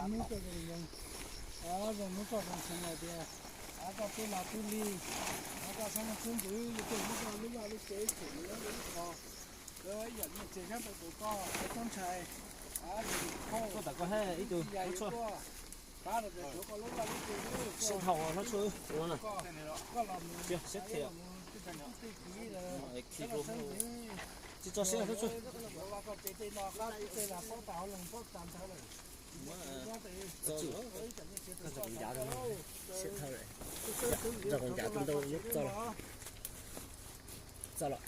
Hnub koj zoo, zoo hnub koj zoo xyoo hais tias, a, koj tub nas tub li, a, koj xeeb leej xeeb ntxwv, tej hnub koj lub vaj lub tsev tshem mus nyob rau ib qho, yog ib yam nyiaj txiag nyob rau tus koj, koj txhob ntshai. Koj tam koj hab ib tug, pab rau tias suav koj lub vaj lub tsev, sib dhau no tsuj, koj los mus, sib thiab, tsis tso siab tsuj. Koj tsev tej no qab teb tej los paub tas hauv loog paub tas ntawd lawm. Txog, txog ncav tus ntau, txog los.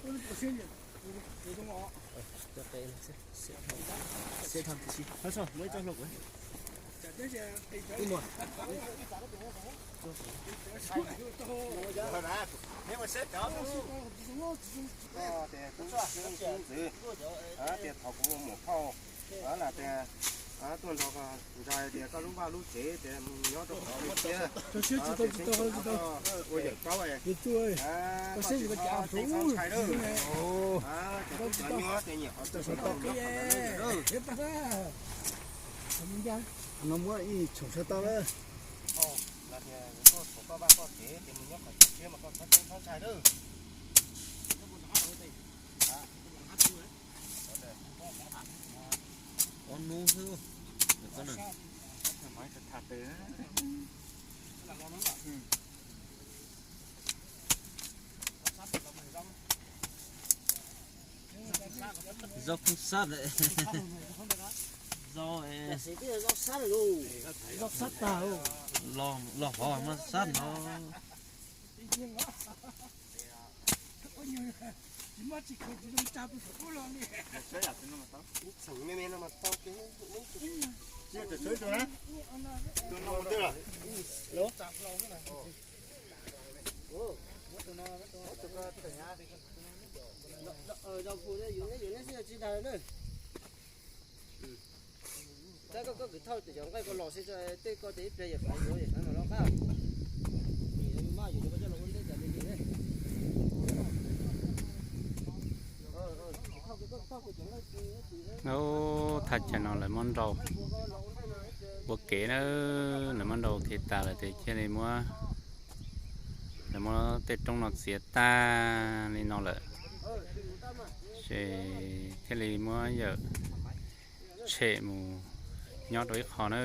Muab ib tsob hlau kuv. Ntxwv, tias thov kuv muam phauj, tias tuaj nrog ntshai tias koj lub vaj lub tsev tias nyob rau qhov li thiab, ua yawm paub, koj seb tsis tau cas, tsis tau ntshai lawm. Cov tub cov nyuj ces nyiam qhov twg los ntawd. No muab ib tsoom sawv tau lawm. Los tias koj tshuav koj vaj koj tsev ces mus nyob qhov chaw tshiab mas koj txhob ceeb txhob ntshai lawm. Ob hnub xwb. Zaub koob sab lawm. Zaub, zaub sab tag. Los hov muab sab no. Tab koj, koj kwv thauj cov nqaij ko los seb tej ko tias ib pliag yawm qhaiv yuav yawm qhaiv mam los qab. Thaj chaw no lawv muab nrau ua kev na, lawv muab nrau ua kev tas lawm ces thiaj li muab, lawv muab tej roob no txiav tag li no lawm, ces thiaj li muab yawm tshem mus nyob rau ib qho na.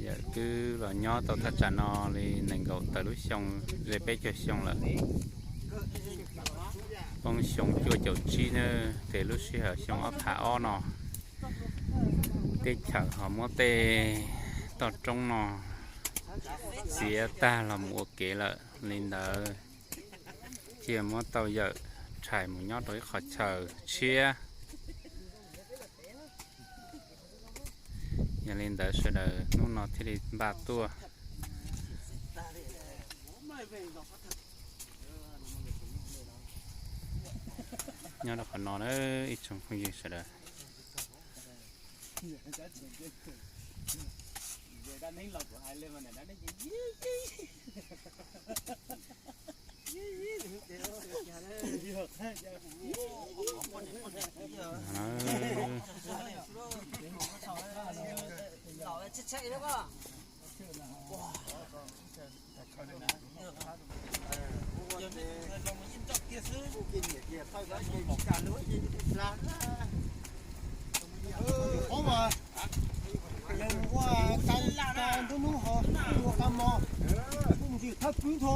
Yawm twb los nyob tau thaj tsam no li nees nkaum tawm lub xyoo, ze peb caug xyoo lawm. Poob xyoo cuaj caum tsib na, ces lub sij hawm xyoo ob phav ob no, teb chaws ho muab tej toj roob no txiav tag los mus ua kev lawm li ntawd, thiaj muab tau yawm tshais mus nyob rau ib qho chaw tshiab. Yog li ntawd sawv daws hnub no thiaj li npaj tuaj nyob rau qhov no na, ib tsoom phooj ywg sawv daws. Qhov mas, ua qab ntub hnub ho ua qab mos, ntws thawb pwb ntho.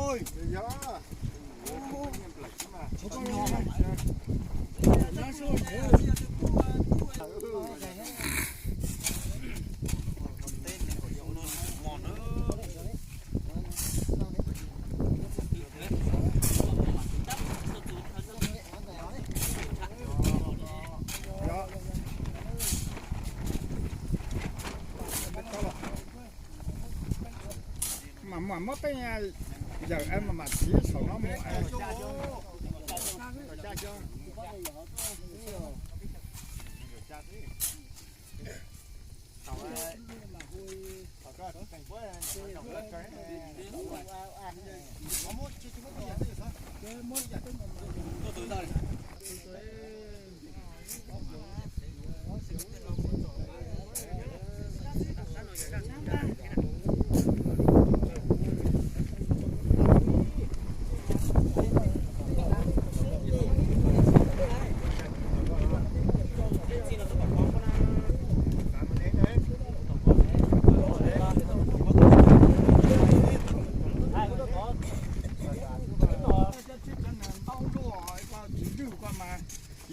Mas mam muab tej yawm mam txiv saum no mus.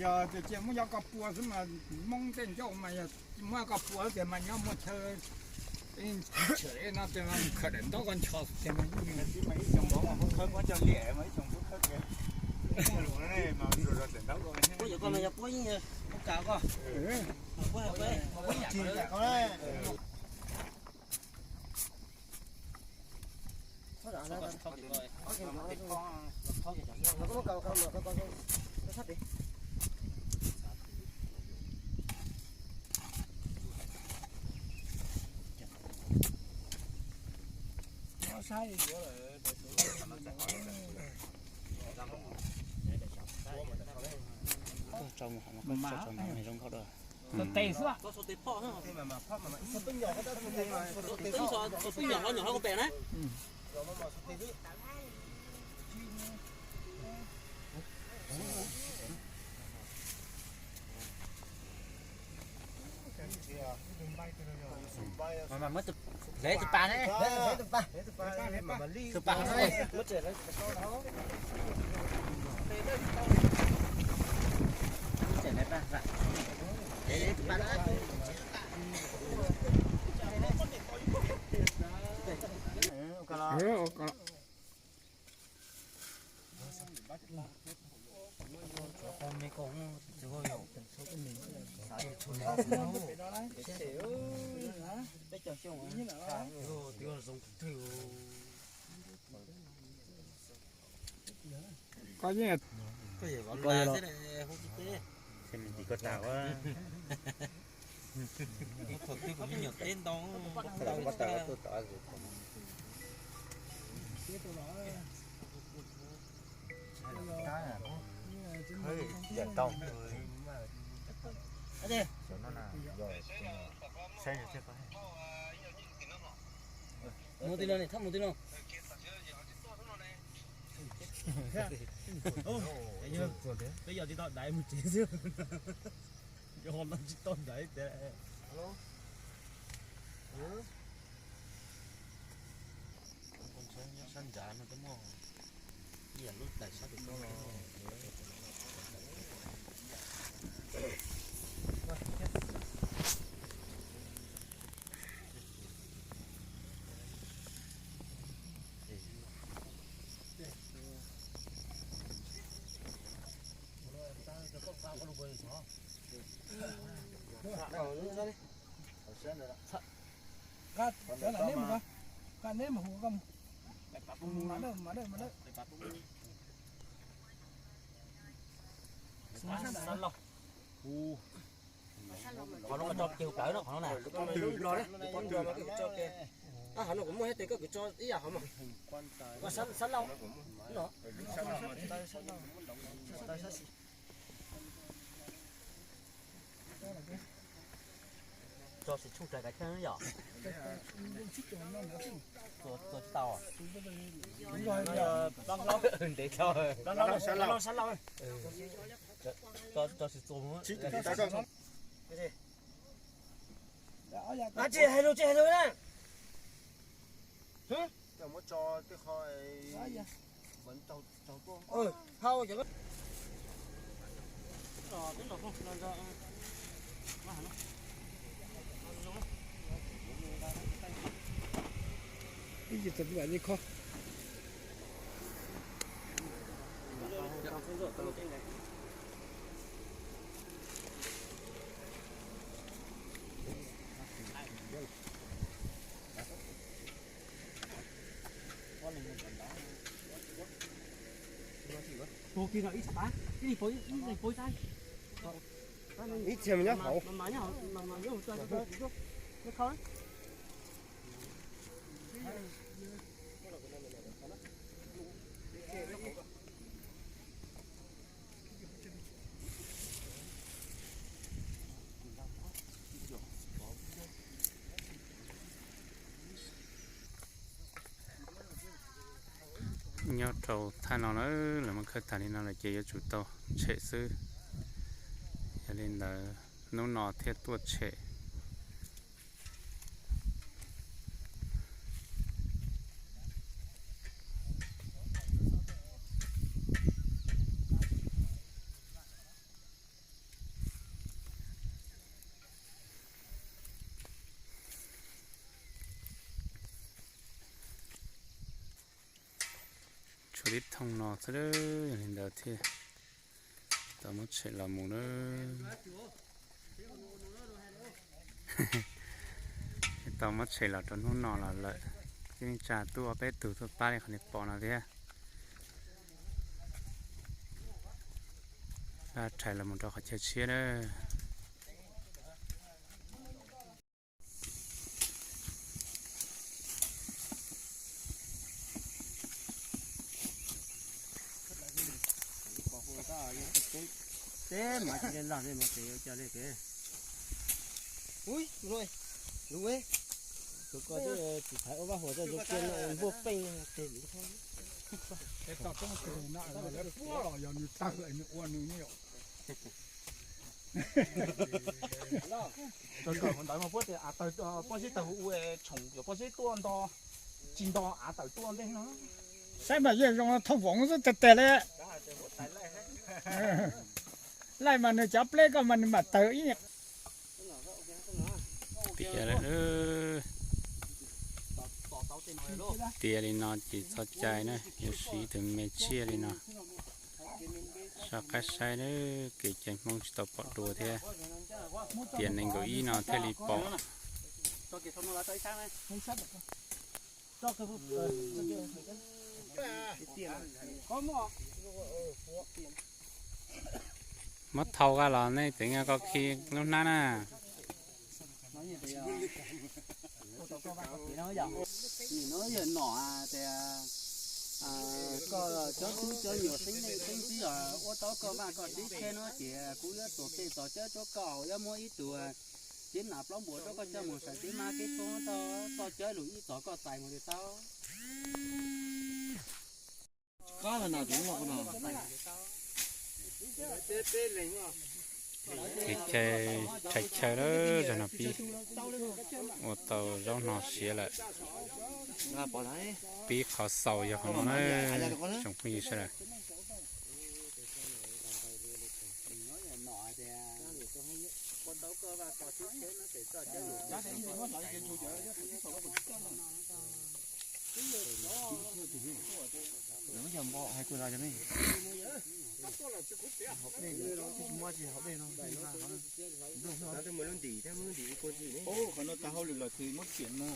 Yog tias cia muab cov ko pua xwb mas Hmoob tej ncauj mas yog muab ko pua tiag mas nyob muaj chaw, tseem no tias khawm daim ntaub ko ncho tiag mas yeej. Ib xyoo pub khawb pob coj liam mas ib xyoo pub khawb tiag. Ua yog ko mas yog puab yeej ua kam ko. Koj tso mus hauv no, koj tso tso no zoo nkauj dua. Tes xwb. Tus tub nyom ho nyom hauv ko pem na. Mas muab tus, hlais tus pas ne. Tus pas ne. Koj yeej, koj yeej los, koj tag ua. Thaum twg kuv me nyuam teb ntau, mus ti no ne, thaj mus ti no. Peb yog tsis tau daiv mus tsev xwb. Yog no tsis tau daiv tias. Sab nrad no twb muaj ib yam lub daim sab tim ko los. Neb mus, neb mus, neb mus. Qhov no mas tso kiag hauv plawv no, qhov no na. Qhov no kuv muaj thiab tes koj, kuv tso ib yam qhov mas. Sab laug no. Tso tsis tshuj rais kav chawj yom. Tso tsis tau. Ntev tso. Tso tsis txuas. Tsis hais lus, tsis hais lus na. Ib yam li kho. Ib txhia nyob hauv. Nyob rau thaj no na, lawv muab khawb tag li no lawm ces yuav tsum tau tshem xwb. Yog li ntawd hnub no thiaj tuaj tshem. Tshuav tib thooj no xwb, yog li ntawd thiaj tau muab tshem los mus na. Tau muab tshem los rau hnub no los lawm, tib neej tsa tuaj peb tug tuaj pab li qhov nej pom no thiab. Rhais los mus rau qhov chaw tshiab na. Teb mas tsis lag li mas tes yuav cog li kev. Ui, lub, tus ko tsis thaiv ua vaj huam txog yuav kiag no npuaj peej tes li. Puab los yog nws tawg nws ua nws ne yom. Tawg kawm hauv ntawd mas puab tias av tawg, pob zeb tawg hu ua tshoom, yog pob zeb tuaj nto, tsis nto av tawm tuaj ntej no. Saib mas yeej zoo thooj voov xwb tag tag li. Laij mas nws cov pleb ko mas nws mam tawg ib. Tias lawm, tias li no ces txhob cai na, yuav siv tus me tsiaj li no. Soj qab saib na, kev cai Hmoob tsis tau pom dua thiab. Tias nees nkaum ib no thiaj li pom. Muab thau qa los nej teev ko khi lub hnab na. Nim no yog nom tias koj cov tub cov nyuam xeeb leej xeeb txiv os, ua tau koj vaj koj tsev tshiab no ces kuv yuav tuam tej txog cawb rau koj, yuav muab ib tug tsev nas plaub npuas rau koj coj mus sawv tsev mas kev txhua tau, koj cawb lus ib txog koj txais mus li tau. Kev cai rhais chaw lawm zog no pib ua tau zaub hno siav lawm. Pib qhov xaus yog qhov no na, tsoom phooj ywg sawv daws. Qhov no tag hauj lwm los ces muab kiam no.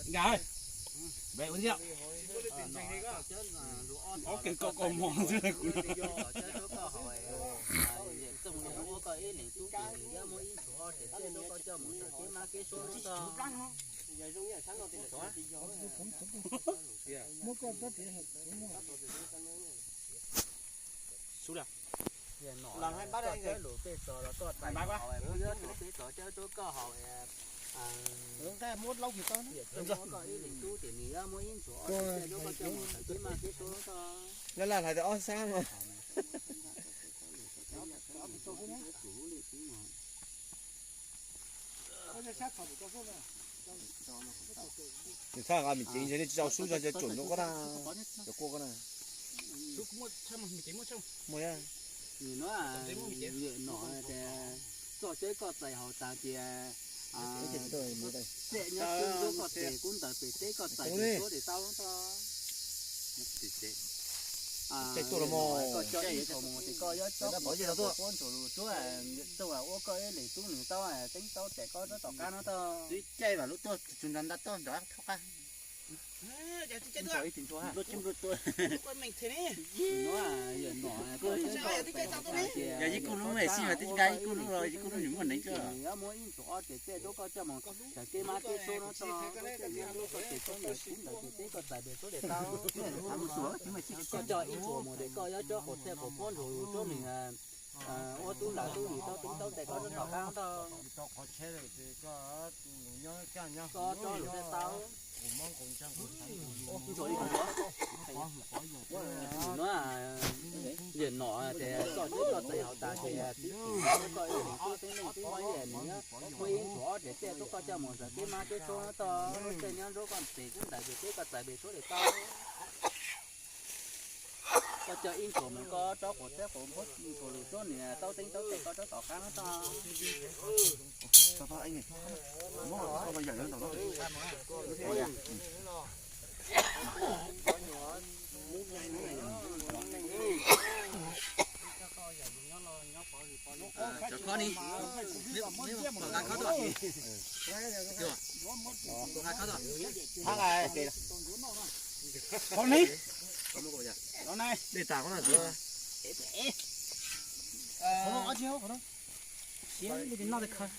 Nkawd, ua ntej, ob kawg koj koj mog xwb kuv no. Laj laj hais tias ob sab mas. Nws txhaj nqa me cev ntshe nej tsis tau sub zog ces tsuam nyob qab tag, cov quaj qab na. Muaj, muaj. Txog cawb koj txais haus tas tias txem nyob twg lub koj tes kub ntawd pem teb koj txais tus suab tes tau tod. Koj coj ib tug mus ces koj yuav tsob puab ntsuag lus tsuab, txawj ua koj ib leeg tub nws tau teeb tau txem koj tsob tom qab no tod. Twb caij vam lub tuaj tsus nrad nrad toj nrad thoj qab. Yog yij kuj lub me xij mas twb nqa yij kuj lub los yij kuj lub nws muaj neev coj. Muab ib ntsuas ob tes tej rub koj coj mus sawv kev mab kev suab no tso, koj tes txhob niam kuv ntawd ces teb koj txais pem suab tes tau. Koj coj ib ntsuas mus ces koj yuav cob quav txhiaj quav pob ntsuas lus rub nws ua tub lam tub lus tau teeb tau tes koj rub tom qab tau. Koj tsob lus tej tau. Ntsuas li no, yawm nom ces koj tib koj txais hauv tas ces tib koj tib neej tib muaj ib yam nws muab ib ntsuas ob tes tej rub koj coj mus sawv kev mab kev suab tau, tej nyob nruab koj tes kub ntawd ces teb koj txais pem suab tes tau. Koj coj ib ntsuas mus koj tsob quav txhiab quav npua ntsuas lus rub nws tau teeb tau tes koj rub tom qab tau. Cov khob ni, nqa khob tuaj. Nqa khob tuaj. Dej tas khob no. Siab li noj tej khob.